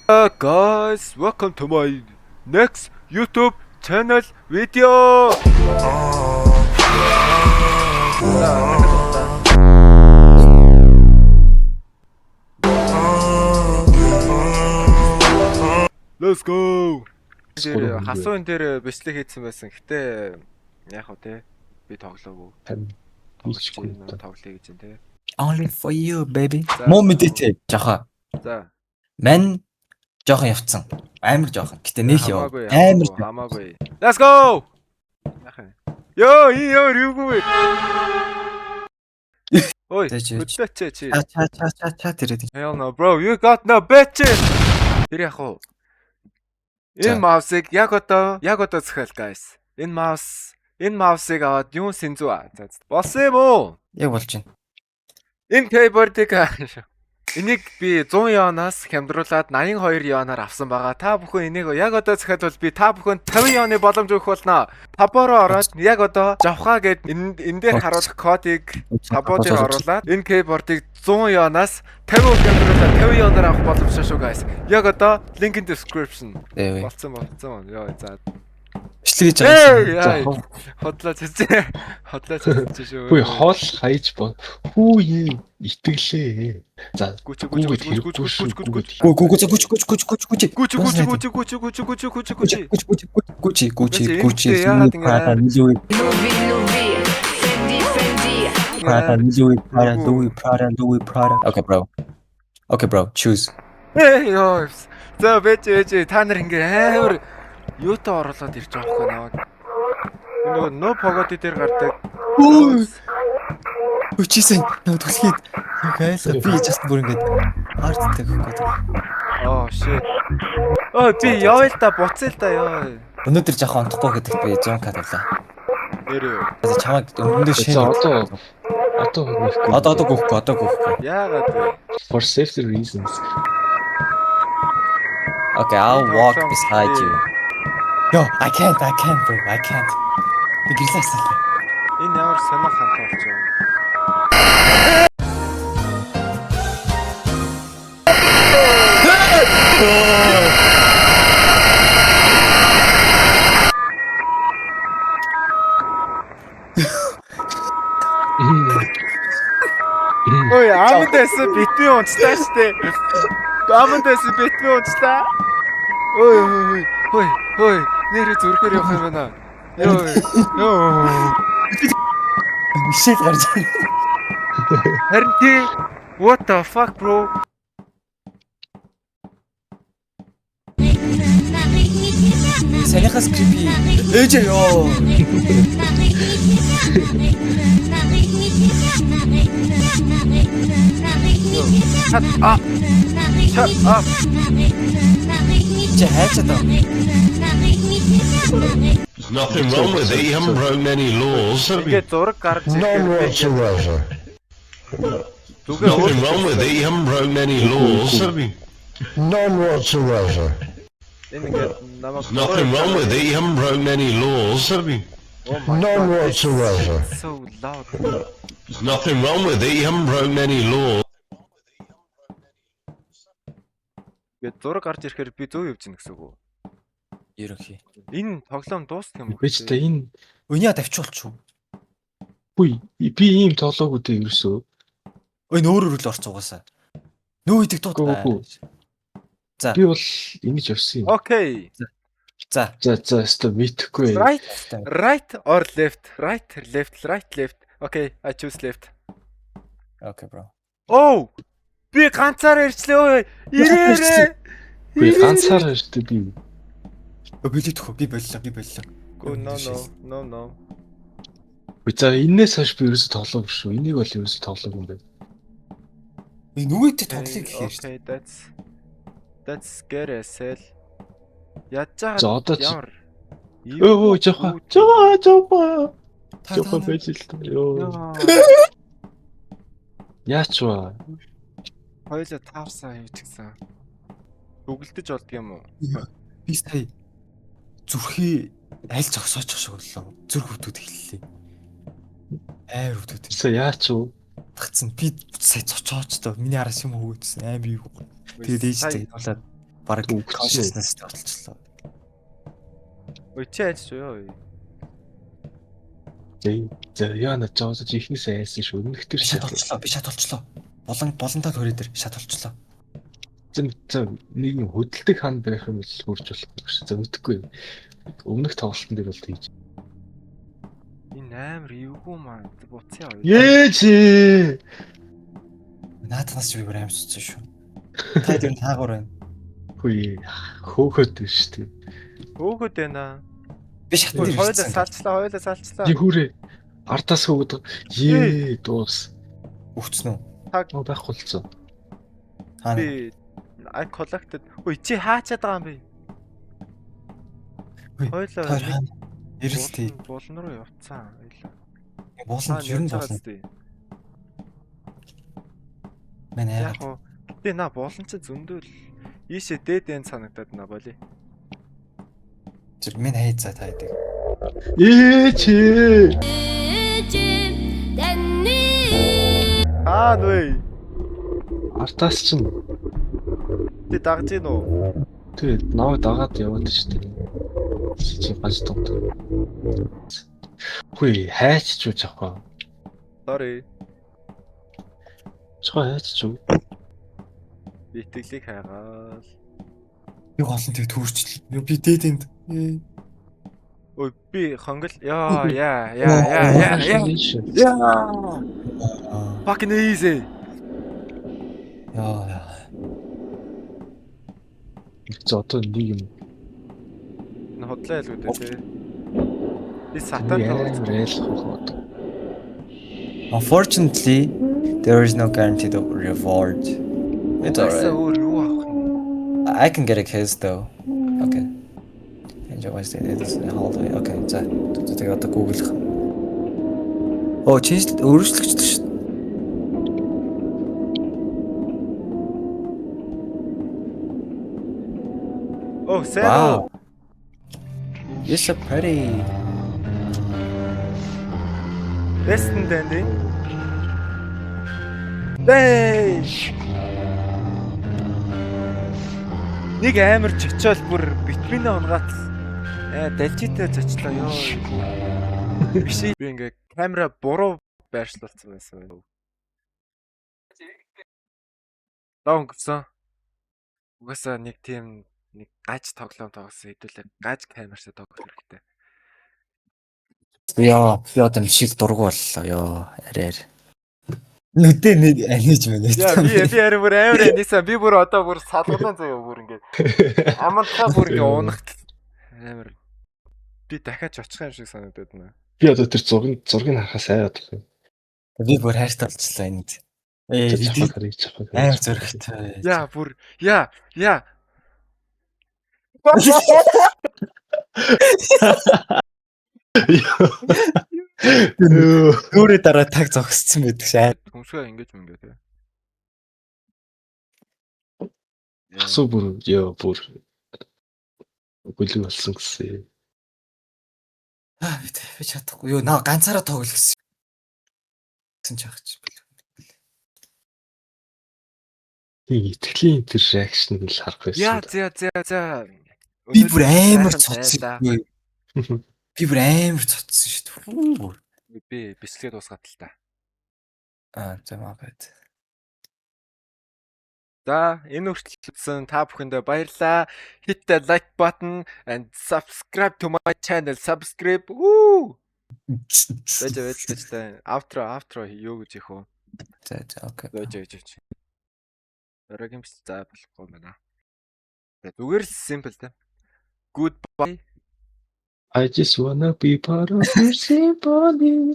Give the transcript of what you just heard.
Guys, welcome to my next YouTube channel video. За, дахиад удаа. Let's go. Тэр хасуун дээр бичлэг хийсэн байсан. Гэтэ яг хөө те би тоглоогүй. Хийчихгүй. Тоглоё гэж юм те. Only for you, baby. За. Муу мэдээтэй жоохон. За. Ман жоохон явцсан. Амар жоохон. Гэтэ нэг яв. Хамаагүй, Амар хамаагүй, хамаагүй. Let's go. Яах юм? Йоо, энэ ямар юугүй вэ? Ой, Тэ чи- хөдлөөч чи. Ча ча ча ча ча тэрээд. Hell no, bro. You got no bitches. Тэр яг уу. Энэ За. mouse-ыг яг одоо зөхиол guys. Энэ mouse-ыг аваад юун сэнзүү аа. За, за. Болсон юм уу? Яг болж байна. Энэ keyboard-ыг энийг би 100 юанаас хямдруулаад 82 юанаар авсан байгаа. Та бүхэн энийг яг одоо захиалбал би та бүхэн 50 юаны боломж өгөх болно. Табороо ороод яг одоо жавхаа гэд энэ дээр харуулах кодыг табо дээр оруулаад энэ keyboard-ыг 100 юанаас 50% хямдруулаад 50 юанаар авах боломжтой шүү, guys. Яг одоо link in description. Эвэ. Болцсон, болцсон. Йоо, за. Бичлэг хийж байгаа. Эй, яа. Хотлоо цэцээ. Хотлоо цэцээ шүү. Хүй, хоол хайж бо. Хүү юм итгэлээ. За, Гүчи гүчи гүгэд гүчи гүчи хэрэггүй шүү. гүчи гүчи. Гүгэд. Гү гү гү гүч гүч гүч гүч гүч. Гүчи гүчи гүчи гүчи гүчи гүчи гүчи гүчи. Гүч гүч гүч гүч Гүчи, гүч. энэ яагаад ингэ Prada Louis Louis, Louis, Fendi, Fendi. Prada Louis Prada Louis Prada Louis Prada. Okay, bro. Okay, bro. Choose. Эй, ёо. За, бэж бэж, та нар ингээ амар юутай оруулаад ирж байгаа байхгүй намайг. Нөгөө нөө погоди дээр гардаг. Өчижсэн нөө түлхийд яг айлга би just бүр ингэж арттай гэхгүй. Oh shit. Оо, би явъя л да, буцъя л да, ёо. Өнөөдөр жоохон онтохгүй гэдэгт би 100 к тавлаа. Нэрээ. За, чамайг өмнөдөө За, шин. одоо нэхгүй. Одоо гүхгүй, одоо гүхгүй. Яагаад вэ? For safety reasons. Okay, I'll walk beside you. Yo, I can't, I can't, bro. I can't. Би гэрлээ асаалаа. Энэ ямар сонир хантаа болчих вэ? Ой, амд байсан битмий унцлаа штэ. Амд байсан битмий унцлаа. Ой, ой, ой, ой, нэрээ зүрхээр явах юм байна. Йоо, ёо. Мишель гарч ирээ. Харин тий. What the fuck, bro? Санийхаас creepy. Ээж ёо. Shut up. Shut up. Чи хайчаад байгаа. There's nothing wrong with it. You haven't broken any laws, have you? Ингээ зураг гарч None ирэхээр whatsoever. зүгээр Nothing wrong with it. You haven't broken any laws, have you? None whatsoever. Энэ ингээд намайг Nothing wrong with it. You haven't broken any laws, have you? Oh my None God, this whatsoever. is so loud. There's nothing wrong with it. You haven't broken any laws. Ингээд зураг гарч ирэхээр би зөв явж гин гэсэн үг үү? Ерөнхий. Энэ тоглоом дуустах юм уу? Би ч та энэ Өний тавьчихвал ч. хүй, би ийм тоглоогүй дээ ерөөсөө. Ой, нөөр өөр л орц угаасаа. Нөө идэг дууд. Үгүй, үгүй. За. Би бол ингэж явсан юм. Okay. За. За, өстө мэдхгүй. Right, right or left? Right, left, right, left. Okay, I choose left. Okay, bro. Oh! Би ганцаар ирчлээ ой. Ирээрээ. Би ганцаараа иртээ би. Бэлэг төхөө, би боллоо, би боллоо. Go, no, no, no, no. Үгүй, за, энээс хойш би ерөөсөө тоглоогүй шүү. Энийг бол ерөөсөө тоглоогүй юм байна. Би нүгээдтэй тоглоё гэхээр шүү. Okay, that's scary as hell. Ядж байгаа За, одоо чи ямар Өө, жохоо. Жохоо, жохоо. Та Жохоо байж л та. Йоо. Яач вэ? Хоёлоо таарсан юм ч гэсэн. Нүгэлдэж болдго юм уу? Би сая зүрхий аль зогсоочих шиг боллоо. Зүрх өвдөд эхэллээ. Амар өвдөд. За, яач вэ? Тагцсан. Би сая цочооч тоо. Миний араас юм хөвгөдсөн. Амар юу. Тэгээд ээжтэй болоод Бараг Үгсэн. consciousness болчихлоо. Ой, чи айж юу? За яа на жоо ихнээс айсан шүү. Өмнөх тэр Би шат болчлоо. Би шат болчлоо. Болон болонтой хүрээ дээр шат болчлоо. За за нэг юм хөдөлдөг хан байх юм бол хурж болохгүй шүү. За мэдэхгүй. Өмнөх тоглолтын дээр бол тэгж. Энэ амар эвгүй маа. Буцъя. Ээч. Нааднаас чи би бүр аим цуцсан шүү. Та тэр таагуур байна. Хүй хөөхөд биш үү. Хөөгөөд байна. Би шатн дээр Хоёулаа ирсэн. салчлаа, хоёулаа салчлаа. Чи хүрээ. Ардаас хөөгд. Ее дуус. Өгцөн үү? Оо байхгүй болсон. Хаана? Би I collected. Ой, чи хаачаад байгаа юм бэ? Үй, Хоёулаа Та хаана? Эрэлтээ. Булан руу явцсан. Хоёулаа. Булан ер нь булан. Мэн Яг яагаад? уу. Гэтэ на булан чи зөндөл ийшээ дээд энэ санагдаад на боли. Зүр мэн хайцаа та гэдэг. Ээч. Аа нү. Ардаас чинь Тэ дагж гин үү? тэр намайг дагаад яваад шүү дээ. Чи ганц томд. Хүй хайч ч юу жаахгүй. Sorry. Чухаа хайч ч юу. Би итгэлийг хайгаал. Би гол нь тэг төрчлээ. Би дээд энд. Ой, би хонгол яа яа яа яа яа яа. Fucking easy. Яа яа. За одоо нэг юм Энэ худлаа ялгуу дээ тий. Би сатан амар тоглож айлах байх одоо. Unfortunately, there is no guaranteed reward. It's Угаасаа alright. өөр юу авах юм? I can get a kiss though. Okay. Enjoy Wednesday. It's a holiday. Okay. За. Тэгээ одоо Google-х. Оо, change өөрчлөгчдөг шүү. Оо, сайн Wow. уу? You're so pretty. Best dandy. Дэй. Нэг амар чочоол бүр битминэ унгаат далжитай чочлоо ёо. Биш би ингээ камера буруу байршлуулсан байсан байна. Доо өнгөрсөн. Угаасаа нэг тийм нэг гаж тоглоом тоглосон хэдүүлээ гаж камертай тоглох хэрэгтэй. Яа, би одоо мшиг дургу боллоо. Ёо, арай арай. Нүдэ нэг аниж мэнэ. Яа, би харин бүр амар анисан. Би бүр одоо бүр салганаа заяа бүр ингээ амантхаа бүр ингээ унахт амар би дахиад очих юм шиг санагдаад байна. Би одоо тэр зургийг харахаас айгаад байна. Би бүр хайртай болчихлоо энд. Тэр Ээ, чахаа харъя чахаа. амар зөрөгтэй. Яа, бүр яа, яа. Нүрээ дараа таг зогссон байдаг шээ. Хөмсгөө ингэж мөнгө тий. Асуу бүр ёо бүр гүлэг болсон гэсэн. Аа, би чадахгүй. Юу, наа ганцаараа тоглох гэсэн. Гэсэн ч яах чи. Тийм итгэлийн тэр реакшн нь л харах байсан. Яа, зя зя зя. Би бүр амар Өнөөдөр цоцсон. байлаа. Би бүр амар цоцсон шүү дээ. Бүр. Би бичлэгээ дуусгаад л та. Аа, за маа байд. За, энэ хүртэл үзсэн та бүхэндээ баярлалаа. Hit the like button and subscribe to my channel. Subscribe. Woo! Байж байж байж та. Outro юу гэж их вэ? За за окей. Байж байж байж. Дараагийн бичлэг за болохгүй байна. За зүгээр л simple та. Goodbye. I just wanna be part of your symphony.